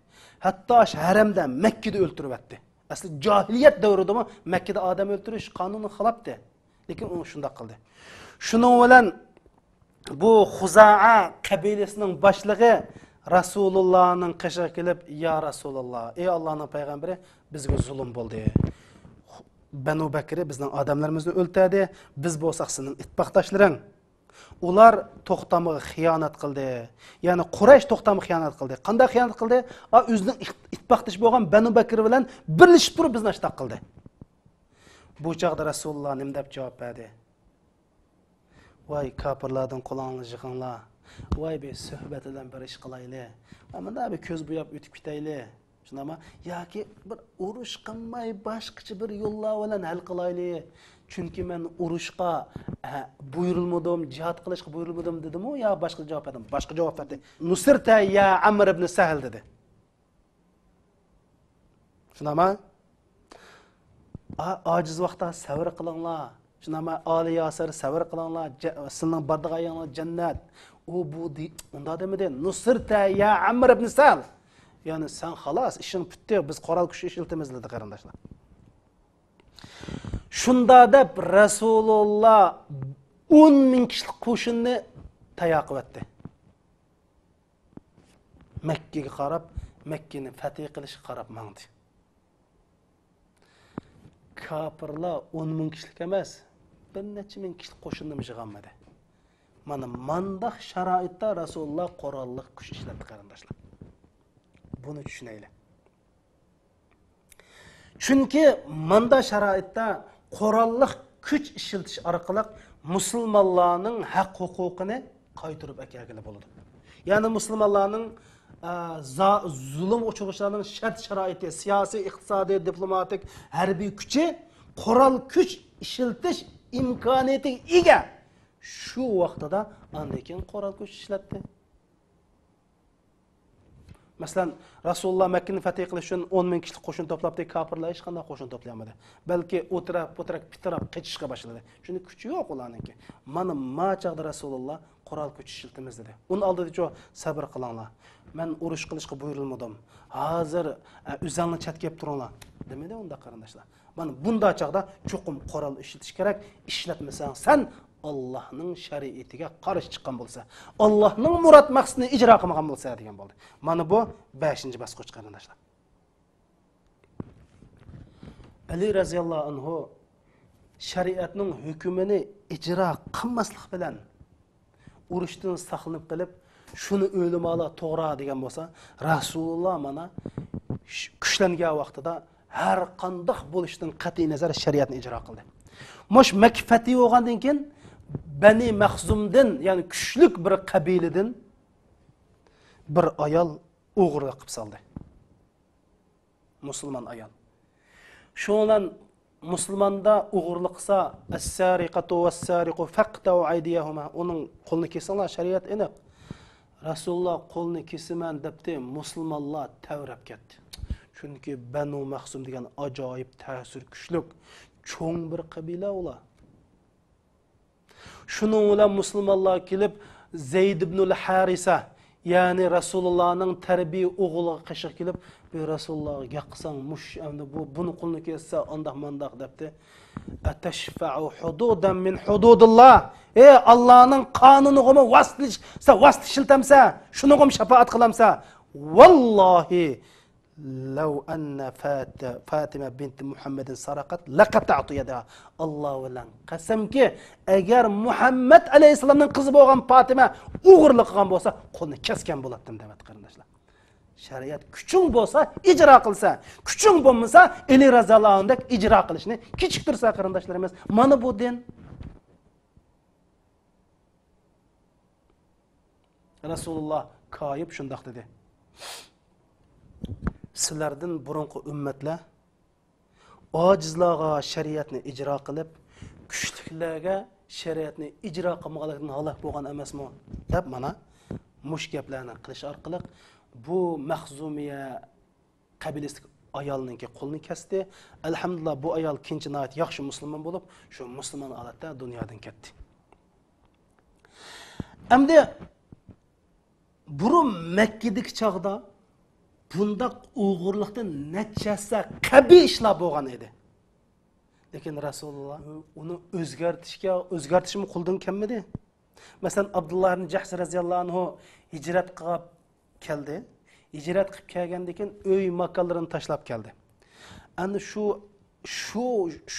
ھەتتا ئاشۇ ھەرەمدە، مەككىدە ئۆلتۈرۈۋەتتى. ئەسلى جاھىلىيەت دەۋرىدىمۇ مەككىدە ئادەم ئۆلتۈرۈش قانۇنىغا خىلاپتى. لېكىن ئۇ شۇنداق قىلدى. شۇنىڭ بىلەن بۇ خۇزائە قەبىلىسىنىڭ باشلىقى رەسۇلۇللانىڭ قېشىغا كېلىپ، يا رەسۇلۇللا، ئەي ئاللانىڭ پەيغەمبىرى، بىزگە زۇلۇم بولدى. بەنۇ بەكرى بىزنىڭ ئادەملىرىمىزنى ئۆلتۈردى، بىز بولساق سېنىڭ ئىتتىپاقداشلىرىڭ. ئۇلار توختامغا خىيانەت قىلدى. يەنى قۇرەيش توختامغا خىيانەت قىلدى. قانداق خىيانەت قىلدى؟ ئا، ئۆزىنىڭ ئىت-، ئىتتىپاقدىشى بولغان بەنۇ بەكرى بىلەن بىرلىشىپ تۇرۇپ بىزنى ئاشتاق قىلدى. بۇ چاغدا رەسۇلۇللا نېمە دەپ جاۋاب بەردى؟ ۋاي كاپىرلاردىن قولۇڭلارنى يىغىڭلار. ۋاي بىر سۆھبەت بىلەن بىر ئىش قىلايلى. ۋاي مۇنداق بىر كۆز بوياپ ئۆتۈپ كېتەيلى. شۇنداقمۇ؟ ياكى بىر ئۇرۇش قىلماي باشقىچە بىر يوللار بىلەن ھەل قىلايلى. چۈنكى مەن ئۇرۇشقا، ئە، بۇيرۇلمىدىم، جىھاد قىلىشقا بۇيرۇلمىدىم دېدىمۇ يا باشقا جاۋاب بەردىم؟ باشقا جاۋاب بەردى. نۇسرتە يا ئەمر ئىبن سەھل دېدى. شۇنداقمۇ؟ ئا-، ئاجىز ۋاقىتتا سەۋر قىلىڭلار. شۇنداقمۇ؟ ئالى ياسىر سەۋر قىلىڭلار. جە-، سىلىنىڭ بارىدىغان يېرىڭلار جەننەت. ئۇ بۇ دېي-، ئۇنداق دېمىدى. نۇسرتە يا ئەمر ئىبن سەل. يەنى سەن خالاس، ئىشىڭ پۈتتى. بىز قورال كۈچ ئىشلىتىمىز دېدى، قېرىنداشلار. شۇنداق دەپ رەسۇلۇللا ئون مىڭ كىشىلىك قوشۇننى تەييار قىلىۋەتتى. مەككىگە قاراپ، مەككىنى فەتھى قىلىشقا قاراپ ماڭدى. كاپىرلار ئون مىڭ كىشىلىك ئەمەس، بىر نەچچە مىڭ كىشىلىك قوشۇننىمۇ يىغالمىدى. مانا مانداق شارائىتتا رەسۇلۇللا قوراللىق كۈچ ئىشلەتتى، قېرىنداشلار. بۇنى چۈشىنەيلى. چۈنكى ماندا شارائىتتا قوراللىق كۈچ ئىشلىتىش ئارقىلىق مۇسۇلمانلارنىڭ ھەق ھوقۇقىنى قايتۇرۇپ ئەكەلگىلى بولىدۇ. يەنى مۇسۇلمانلارنىڭ، ئە، زا-، زۇلۇمغا ئۇچرىغۇچىلارنىڭ شەرت شارائىتى، سىياسىي، ئىقتىسادىي، دىپلوماتىك، ھەربىي كۈچى، قورال كۈچ ئىشلىتىش ئىمكانىيىتىگە ئىگە. شۇ ۋاقتىدا ئاندىن كېيىن قورال كۈچ ئىشلەتتى. مەسىلەن، رەسۇلۇللا مەككىنى فەتھى قىلىش ئۈچۈن ئون مىڭ كىشىلىك قوشۇن توپلاپتۇ، كاپىرلار ھېچقانداق قوشۇن توپلىيالمىدى. بەلكى ئۇ تەرەپ، بۇ تەرەپ پىتىراپ قېچىشقا باشلىدى. چۈنكى كۈچى يوق ئۇلارنىڭكى. مانا ما چاغدا رەسۇلۇللا قورال كۈچ ئىشلىتىمىز دېدى. ئۇنىڭ ئالدىدىچۇ سەبر قىلىڭلار. مەن ئۇرۇش قىلىشقا بۇيرۇلمىدىم. ھازىر، ئە، ئۆزەڭلار چەتكە كېلىپ تۇرۇڭلار دېمىدى ئۇنداق قېرىنداشلار. مانا بۇنداق چاغدا چوقۇم قورال ئىشلىتىش كېرەك. ئىشلەتمىسەڭ سەن ئاللاھنىڭ شەرىئىتىگە قارشى چىققان بولىسەن، ئاللاھنىڭ مۇراد مەقسىتىنى ئىجرا قىلمىغان بولىسەن دېگەن بولدى. مانا بۇ بەشىنچى باسقۇچ قېرىنداشلار. ئەلى رەزىياللاھۇ ئەنھۇ شەرىئەتنىڭ ھۆكمىنى ئىجرا قىلماسلىق بىلەن ئۇرۇشتىن ساقلىنىپ قېلىپ، شۇنى ئۆلىمالار توغرا دېگەن بولسا، رەسۇلۇللا مانا ش-، كۈچلەنگەن ۋاقتىدا ھەر قانداق بولۇشتىن قەتئىي نەزەر شەرىئەتنى ئىجرا قىلدى. مۇش مەككە فەتھى بولغاندىن كېيىن بەنى مەخزۇمدىن، يەنى كۈچلۈك بىر قەبىلىدىن بىر ئايال ئوغرىلىق قىلىپ سالدى. مۇسۇلمان ئايال. شۇنىڭ بىلەن مۇسۇلماندا ئوغرىلىق قىلسا، «ئەسسارىقاتۇ ۋەسسارىقۇ فەقتەئۇ ئەيدىيەھۇما»، ئۇنىڭ قولىنى كېسىڭلار، شەرىئەت ئېنىق. رەسۇلۇللا قولىنى كېسىمەن دەپتۇ، مۇسۇلمانلار تەۋرەپ كەتتى. چۈنكى بەنۇ مەخزۇم دېگەن ئاجايىپ تەسىر كۈچلۈك، چوڭ بىر قەبىلە ئۇلار. شۇنىڭ بىلەن مۇسۇلمانلار كېلىپ، زەيد ئىبنۇل ھارىسە، يەنى رەسۇلۇللانىڭ تەربىيە ئوغلىغا قېشىغا كېلىپ، «بى رەسۇلۇللاغا گەپ قىلساڭ، مۇش ئەمدى بۇ، بۇنى قولىنى كېسسە، ئانداق مانداق» دەپتۇ. «ئەتەشفەئۇ ھۇدۇدەن مىن ھۇدۇدىللا»، ئى، ئاللانىڭ قانۇنىغىمۇ ۋاسىتىلىش-، سەن ۋاسىتە ئىشلىتەمسە، شۇنىڭغىمۇ شاپائەت قىلامسە؟ ۋاللاھى، «لەۋ ئەننە فاتى-، فاتىمە بىنتى مۇھەممەدىن سەرەقەت لەقەتەئتۇ يەدەھا.» ئاللا بىلەن قەسەمكى، ئەگەر مۇھەممەد ئەلەيھىسسالامنىڭ قىزى بولغان پاتىمە ئوغرىلىق قىلغان بولسا، قولىنى كەسكەن بولاتتىم، دەۋاتتى قېرىنداشلار. شەرىئەت كۈچۈڭ بولسا، ئىجرا قىلسا، كۈچۈڭ بولمىسا، ئەلى رەزىياللاھۇ ئەنھۇدەك ئىجرا قىلىشنى كېچىكتۈرسە، قېرىنداشلىرىمىز، مانا بۇ دىن. رەسۇلۇللا كايىپ شۇنداق دېدى: «سىلەردىن بۇرۇنقى ئۈممەتلەر ئاجىزلارغا شەرىئەتنى ئىجرا قىلىپ، كۈچلۈكلەرگە شەرىئەتنى ئىجرا قىلمىغانلىقتىن ھالاك بولغان ئەمەسمۇ؟ دەپ، مانا مۇشۇ گەپلەرنى قىلىش ئارقىلىق بۇ مەخزۇمىيە قەبىلىسىدىكى ئايالنىڭكى قولىنى كەستى. ئەلھەمدۇلىللا، بۇ ئايال كېيىنچە ناھايىتى ياخشى مۇسۇلمان بولۇپ، شۇ مۇسۇلمان ھالەتتە دۇنيادىن كەتتى. ئەمدى بۇرۇن مەككىدىكى چاغدا بۇنداق ئوغرىلىقتىن نەچچە ھەسسە قەبىھ ئىشلار بولغان ئىدى. لېكىن رەسۇلۇللا ئۇنى ئۆزگەرتىشكە، ئۆزگەرتىشمۇ قولىدىن كەلمىدى. مەسىلەن، ئابدۇللا ئىبن جەھش رەزىياللاھۇ ئەنھۇ ھىجرەت قىلىپ كەلدى. ھىجرەت قىلىپ كەلگەندىن كېيىن ئۆي ماكانلىرىنى تاشلاپ كەلدى. ئەنە شۇ، شۇ،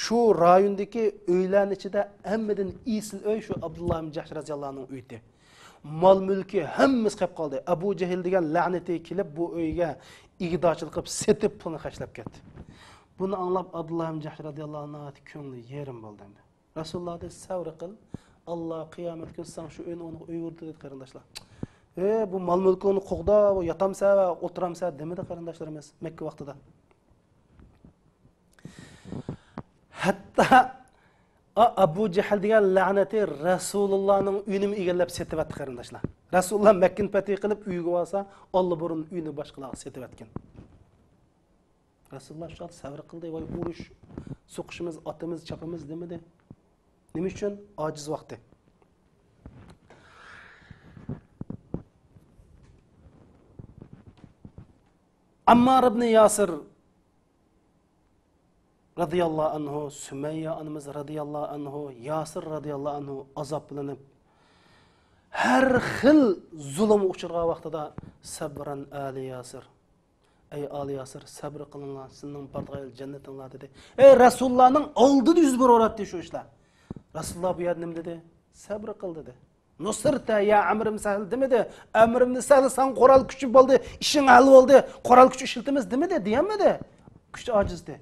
شۇ رايوندىكى ئۆيلەرنىڭ ئىچىدە ھەممىدىن ئېسىل ئۆي شۇ ئابدۇللا ئىبن جەھش رەزىياللاھۇ ئەنھۇنىڭ ئۆيىدى. مال مۈلكى ھەممىسى قېلىپ قالدى. ئەبۇ جەھىل دېگەن لەنىتى كېلىپ بۇ ئۆيگە ئىگىدارچىلىق قىلىپ سېتىپ پۇلنى خەجلەپ كەتتى. بۇنى ئاڭلاپ ئابدۇللا ئىبن جەھش رەزىياللاھۇ ئەنھۇ كۆڭلى يېرىم بولدى ئەمدى. رەسۇلۇللا دېدى، سەۋر قىل، ئاللا قىيامەت كۈنى ساڭا شۇ ئۆينى ئۇنىڭغا ئۆيۈردى دېدى قېرىنداشلار. ئى، بۇ مال مۈلكۈڭنى قوغدا، بۇ ياتامسەن ۋە ئولتۇرامسەن دېمىدى قېرىنداشلىرىمىز مەككە ۋاقتىدا. ھەتتا ئا-، ئەبۇ جەھىل دېگەن لەنىتى رەسۇلۇللانىڭ ئۆيىنىمۇ ئىگىلەپ سېتىۋەتتى قېرىنداشلار. رەسۇلۇللا مەككىنى پەتھى قىلىپ ئۆيگە بارسا، ئاللىبۇرۇن ئۆينى باشقىلارغا سېتىۋەتكەن. رەسۇلۇللا شۇ سەۋر قىلدى، ۋاي ئۇرۇش، سوقۇشىمىز، ئاتىمىز، چاپىمىز دېمىدى. نېمە ئۈچۈن؟ ئاجىز ۋاقتى. ئاممار ئىبنى ياسىر رەزىياللاھۇ ئەنھۇ، سۈمەييە ئانىمىز رەزىياللاھۇ ئەنھۇ، ياسىر رەزىياللاھۇ ئەنھۇ ئازابلىنىپ، ھەر خىل زۇلۇمغا ئۇچرىغان ۋاقتىدا، سەبرەن ئالى ياسىر، ئەي ئالى ياسىر، سەبر قىلىڭلار، سىلىنىڭ بارىدىغان يەر جەننىتىڭلار، دېدى. ئەي، رەسۇلۇللانىڭ ئالدىدا يۈز بېرىۋېرەتتى شۇ ئىشلار. رەسۇلۇللا بۇ يەردە نېمە دېدى؟ سەبر قىل، دېدى. نۇسرتە يا ئەمر ئىبن سەھل دېمىدى. ئەمر ئىبن سەھل، ساڭا قورال كۈچى بولدى، ئىشىڭ ھەل بولدى، قورال كۈچى ئىشلىتىمىز دېمىدى، دېيەلمىدى. كۈچ ئاجىزدى.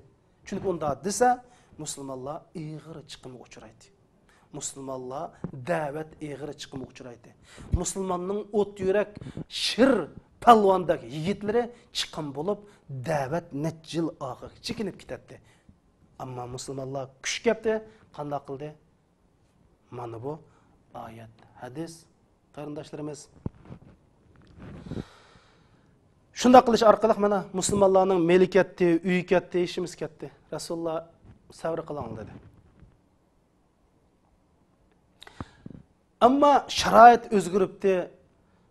چۈنكى ئۇنداق دېسە، مۇسۇلمانلار ئېغىر چىقىمغا ئۇچرايتتى. مۇسۇلمانلار دەۋەت ئېغىر چىقىمغا ئۇچرايتتى. مۇسۇلماننىڭ ئوت يۈرەك شىر پالۋاندەك يىگىتلىرى چىقىم بولۇپ، دەۋەت نەچچە يىل ئارقىغا چېكىنىپ كېتەتتى. ئەمما مۇسۇلمانلار كۈچ كەپتى، قانداق قىلدى؟ مانا بۇ ئايەت، ھەدىس، قېرىنداشلىرىمىز. شۇنداق قىلىش ئارقىلىق مانا مۇسۇلمانلارنىڭ مېلى كەتتى، ئۆيى كەتتى، ئىشىمىز كەتتى. رەسۇلۇللا سەۋر قىلىڭ دېدى. ئەمما شارائىت ئۆزگىرىپتى.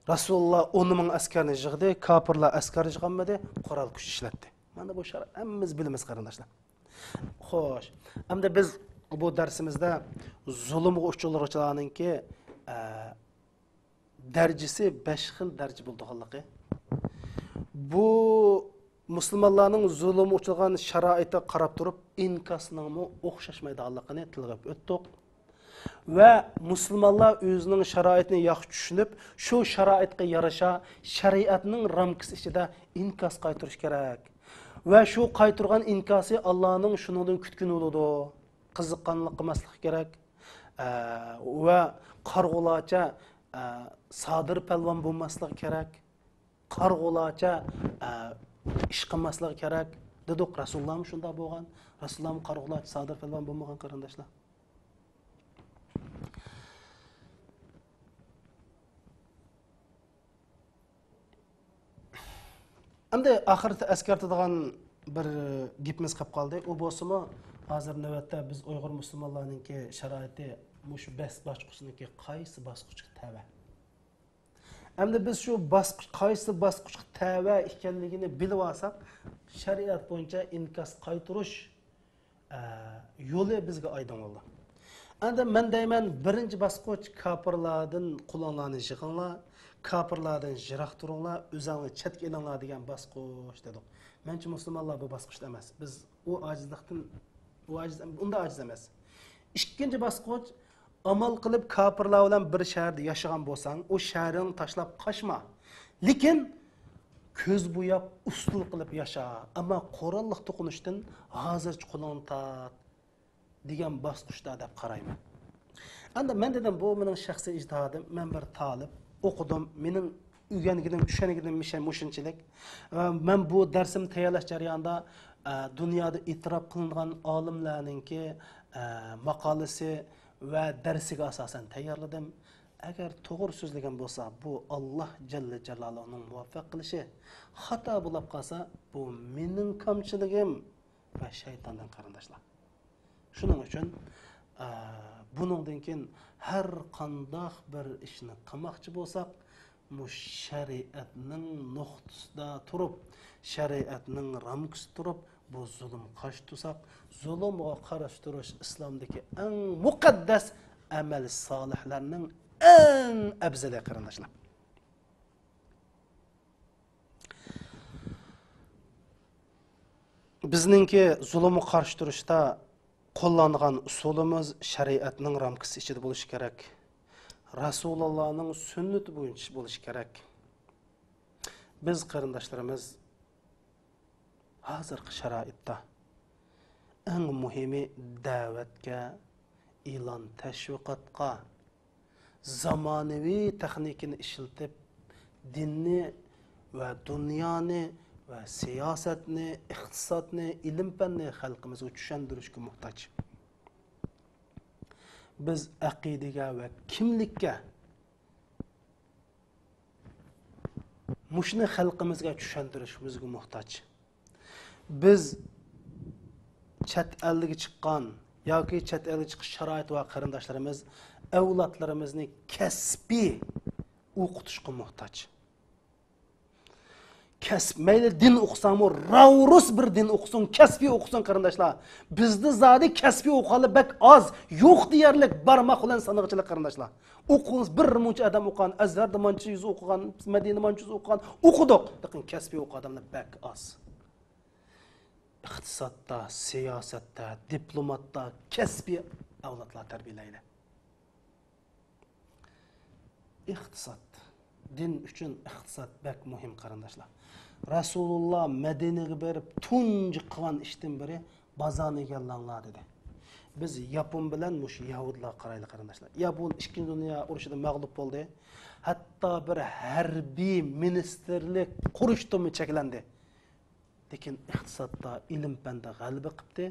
رەسۇلۇللا ئون مىڭ ئەسكەرنى يىغدى، كاپىرلار ئەسكەر يىغالمىدى، قورال كۈچ ئىشلەتتى. مانا بۇ شارائىت، ھەممىمىز بىلىمىز قېرىنداشلار. خوش، ئەمدى بىز بۇ دەرسىمىزدە زۇلۇمغا ئۇچرىغۇچىلارنىڭكى، ئە، دەرىجىسى بەش خىل دەرىجە بولىدىغانلىقى، بۇ مۇسۇلمانلارنىڭ زۇلۇمغا ئۇچرىغان شارائىتىغا قاراپ تۇرۇپ ئىنكاسنىڭمۇ ئوخشاشمايدىغانلىقىنى تىلغا ئېلىپ ئۆتتۇق. ۋە مۇسۇلمانلار ئۆزىنىڭ شارائىتىنى ياخشى چۈشىنىپ، شۇ شارائىتقا يارىشا شەرىئەتنىڭ رامكىسى ئىچىدە ئىنكاس قايتۇرۇش كېرەك. ۋە شۇ قايتۇرغان ئىنكاسى ئاللانىڭ شۇنىڭدىن كۈتكىنى بولىدۇ. قىزىققانلىق قىلماسلىق كېرەك. ئە، ۋە قارىغۇلارچە، ئە، سادىر پەلۋان بولماسلىق كېرەك. قارىغۇلارچە، ئە، ئىش قىلماسلىق كېرەك دېدۇق. رەسۇلۇللامۇ شۇنداق بولغان. رەسۇلۇللامۇ قارىغۇلارچە سادىر پەلۋان بولمىغان قېرىنداشلار. ئەمدى ئاخىرىدا ئەسكەرتىدىغان بىر گېپىمىز قېلىپ قالدى. ئۇ بولسىمۇ، ھازىر نۆۋەتتە بىز ئۇيغۇر مۇسۇلمانلارنىڭكى شارائىتى مۇشۇ بەس باسقۇچنىڭكى قايسى باسقۇچقا تەۋە؟ ئەمدى بىز شۇ باسقۇچ، قايسى باسقۇچقا تەۋە ئىكەنلىكىنى بىلىۋالساق، شەرىئەت بويىچە ئىنكاس قايتۇرۇش، ئە، يولى بىزگە ئايدىڭ بولىدۇ. ئەمدى مەن دەيمەن، بىرىنچى باسقۇچ كاپىرلاردىن قولۇڭلارنى يىغىڭلار، كاپىرلاردىن يىراق تۇرۇڭلار، ئۆزۈڭلار چەتكە ئېلىڭلار دېگەن باسقۇچ دېدۇق. مەنچە مۇسۇلمانلار بۇ باسقۇچتا ئەمەس. بىز ئۇ ئاجىزلىقتىن، ئۇ ئاجىز، ئۇنداق ئاجىز ئەمەس. ئىككىنچى باسقۇچ، ئامال قىلىپ كاپىرلار بىلەن بىر شەھەردە ياشىغان بولساڭ، ئۇ شەھىرىڭنى تاشلاپ قاچما. لېكىن كۆز بوياپ، ئۇسسۇل قىلىپ ياشا، ئەمما قوراللىق توقۇنۇشتىن ھازىرچە قولۇڭنى تارت دېگەن باسقۇچتا دەپ قارايمەن. ئەمدى مەن دېدىم، بۇ مېنىڭ شەخسىي ئىجتىھادىم، مەن بىر تالىپ، ئوقۇدۇم، مېنىڭ ئۆگەنگىنىم، چۈشەنگىنىم مىشە-، مۇشۇنچىلىك. ۋە مەن بۇ دەرسىمنى تەييارلاش جەريانىدا، ئە، دۇنيادا ئېتىراپ قىلىنغان ئالىملارنىڭكى، ئە، ماقالىسى ۋە دەرسىگە ئاساسەن تەييارلىدىم. ئەگەر توغرا سۆزلىگەن بولسا، بۇ ئاللاھ جەللە جالالۇھنىڭ مۇۋەپپەق قىلىشى. خاتا بولاپ قالسا، بۇ مېنىڭ كامچىلىقىم ۋە شەيتاندىن، قېرىنداشلار. شۇنىڭ ئۈچۈن، ئە، بۇنىڭدىن كېيىن ھەر قانداق بىر ئىشنى قىلماقچى بولساق، مۇشۇ شەرىئەتنىڭ نۇقتىسىدا تۇرۇپ، شەرىئەتنىڭ رامكىسىدا تۇرۇپ، بۇ زۇلۇمغا قارشى تۇرساق، زۇلۇمغا قارشى تۇرۇش ئىسلامدىكى ئەڭ مۇقەددەس ئەمەل سالىھلارنىڭ ئەڭ ئەۋزىلى، قېرىنداشلار. بىزنىڭكى زۇلۇمغا قارشى تۇرۇشتا قوللانغان ئۇسۇلىمىز شەرىئەتنىڭ رامكىسى ئىچىدە بولۇشى كېرەك. رەسۇلۇللانىڭ سۈننىتى بويىچە بولۇشى كېرەك. بىز، قېرىنداشلىرىمىز، ھازىرقى شارائىتتا ئەڭ مۇھىمى دەۋەتكە، ئېلان تەشۋىقاتقا، زامانىۋى تېخنىكىنى ئىشلىتىپ، دىننى ۋە دۇنيانى ۋە سىياسەتنى، ئىقتىسادنى، ئىلىم-پەننى خەلقىمىزگە چۈشەندۈرۈشكە موھتاج. بىز ئەقىدىگە ۋە كىملىككە، مۇشۇنى خەلقىمىزگە چۈشەندۈرۈشىمىزگە موھتاج. بىز چەت ئەلگە چىققان ياكى چەت ئەلگە چىقىش شارائىتى بار قېرىنداشلىرىمىز ئەۋلادلىرىمىزنى كەسپىي ئوقۇتۇشقا موھتاج. كەسىپ، مەيلى دىن ئوقۇساڭمۇ، راۋرۇس بىر دىن ئوقۇسۇن، كەسپىي ئوقۇسۇن، قېرىنداشلار. بىزدە زادى كەسپىي ئوقۇغانلار بەك ئاز، يوق دېيەرلىك، بارماق بىلەن سانىغۇچىلىق، قېرىنداشلار. ئوقۇغىنىز بىر مۇنچە ئادەم ئوقۇغان، ئەزھەردە مانچە يۈز ئوقۇغان، مەدىنە مانچە يۈز ئوقۇغان، ئوقۇدۇق. لېكىن كەسپىي ئوقۇغان ئادەملەر بەك ئاز. ئىقتىسادتا، سىياسەتتە، دىپلوماتتا كەسپىي ئەۋلادلار تەربىيەلەيلى. ئىقتىساد. دىن ئۈچۈن ئىقتىساد بەك مۇھىم، قېرىنداشلار. رەسۇلۇللا مەدىنىگە بېرىپ تۇنجى قىلغان ئىشتىن بىرى، بازارنى ئىگىلەڭلار دېدى. بىز ياپون بىلەن مۇشۇ يەھۇدىيلارغا قارايلى، قېرىنداشلار. ياپون ئىككىنچى دۇنيا ئۇرۇشىدا مەغلۇپ بولدى. ھەتتا بىر ھەربىي مىنىستىرلىك قۇرۇشتىنمۇ چەكلەندى. لېكىن ئىقتىسادتا، ئىلىم-پەندە غەلىبە قىپتى،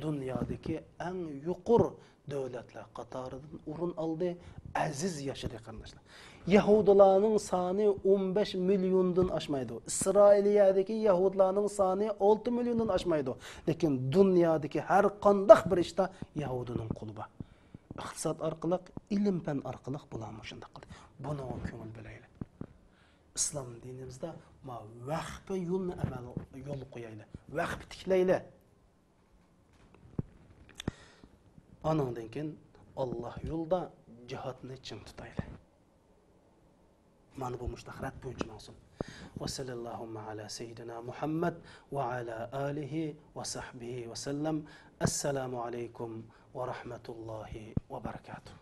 دۇنيادىكى ئەڭ يۇقىرى دۆلەتلەر قاتارىدىن ئورۇن ئالدى، ئەزىز ياشىدى، قېرىنداشلار. يەھۇدىيلارنىڭ سانى ئون بەش مىليوندىن ئاشمايدۇ. ئىسرائىلىيەدىكى يەھۇدىيلارنىڭ سانى ئالتە مىليوندىن ئاشمايدۇ. لېكىن دۇنيادىكى ھەر قانداق بىر ئىشتا يەھۇدىينىڭ قولى بار. ئىقتىساد ئارقىلىق، ئىلىم-پەن ئارقىلىق بۇلار مۇشۇنداق قىلدى. بۇنىڭغا كۆڭۈل بۆلەيلى. ئىسلام دىنىمىزدا ما ۋەخپە يولنى ئەمەل، يولغا قويايلى. ۋەخپە تىكلەيلى. ئانىڭدىن كېيىن ئاللاھ يولىدا جىھادنى چىڭ تۇتايلى. مانا بۇ مۇشۇنداق رەت بويىچە ماڭسۇن. وصلى اللهم على سيدنا محمد وعلى آله وصحبه وسلم. السلام عليكم ورحمة الله وبركاته.